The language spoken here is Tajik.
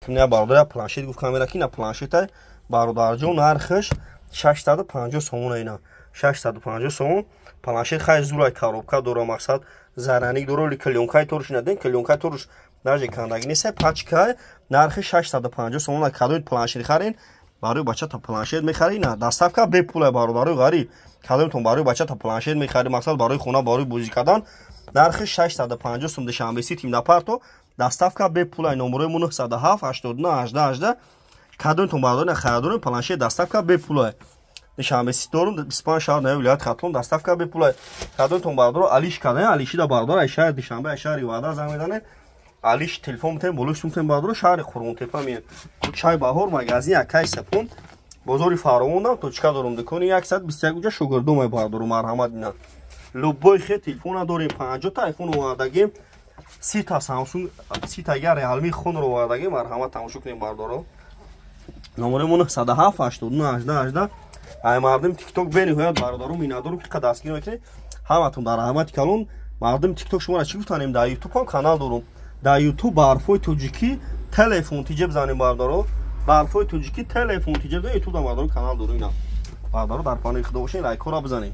Не, бародар, планшет гуфт камера ки на планшета, бародарҷон, нархаш 650 сомон. Ина 650 сомон планшет. Хай, зурай, коробка дора, мақсад, зараник дора, ли клёнкаи торуш наден, клёнкаи торуш даже кандаги нест, пачка. Нархи 650 сомон. Кадои планшет харен, барои бачата планшет мехари, на доставка бепула, бародарои ғариб. Кадомтон барои бачата планшет мехари, мақсад, барои хона, барои бозӣ кардан, нархи 650 сом. Душанбе Сити напарто, доставка бепула. Номерои мо 907 89 18 18. Кадомтон, бародари, харидорем планшет, доставка бепула. Душанбе Сити дорум, 25 шаҳр на вилоят Хатлон, доставка бепула. Кадомтон, бародаро, алиш кадан, алишида, бародар, ай шаҳри Душанбе, ай шаҳри Ваҳдат занг мезанед, алиш телефон метем, болош метем, бародаро. Шаҳри Қурғонтепа меем, кӯчаи Баҳор, магазин Акай Сапон, бозори Фаровонам точка дорум, дукони 121, уҷа шогирдумай, бародаро, марҳамат. Ина любой хе телефона дорем, 50-та айфон овардагем, 30-та Самсунг, 30-та я Реалми Хонро овардагем. Марҳамат, тамошо кунем, бародаро. Номерои мо 907 89 18 18. Ай мардум Тикток бениҳоят, бародаро, миннатдорум, ки дастгирӣ мекунед. Ҳаматон дар раҳмати калон. Мардум Тикток, шуморо чӣ гуфтанем? Дар Ютуб ҳам канал дорум. Дар Ютуб «Барфои тоҷикӣ телефон тиҷеб» занем, бародаро. «Барфои тоҷикӣ телефон тиҷеб» ютуб, бародаро, канал дорум. Ина, бародаро, дар панои Худо бошед, лайкҳоро бизанед.